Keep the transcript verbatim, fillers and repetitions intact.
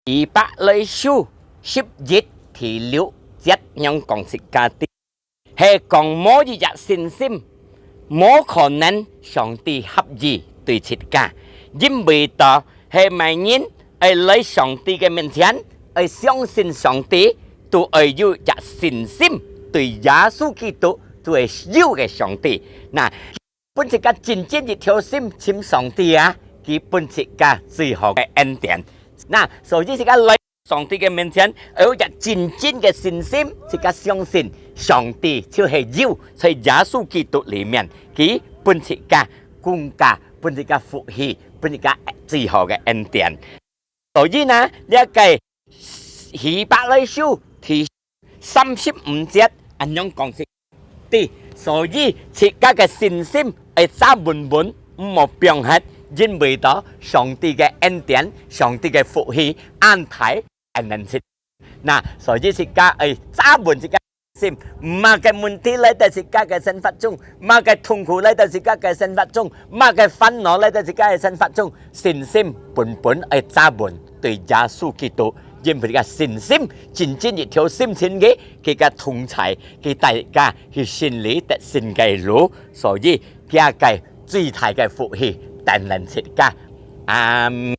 希伯來書十一第六節仰講自家知，係講無一隻信心，無可能上帝合意對自家，因為到係麼人愛來上帝个面前，愛相信上帝，都愛有一隻信心，對耶穌基督都係有个上帝。那分自家真真一條心尋上帝啊，佢分自家最好个恩典。那所以自家來上帝个面前，愛有一隻真真个信心，自家相信上帝就係有在耶穌基督裡面，佢分自家更加，分自家福氣，分自家最好个恩典。所以呢，這个希伯來書第三十五節恁樣講自家知，所以自家个信心愛揸穩穩，毋好放忒，因為到上帝个恩典、上帝个福氣恁大恁能食。那所以自家愛揸穩自家心，麼个問題來到自家个生活中，麼个痛苦來到自家个生活中，麼个煩惱來到自家个生活中，信心本本愛揸穩對耶穌基督，因為个信心真正一條心情个，佢个同在，佢帶家去勝利得勝个路，所以佢个最大个福氣帶領自家。阿們。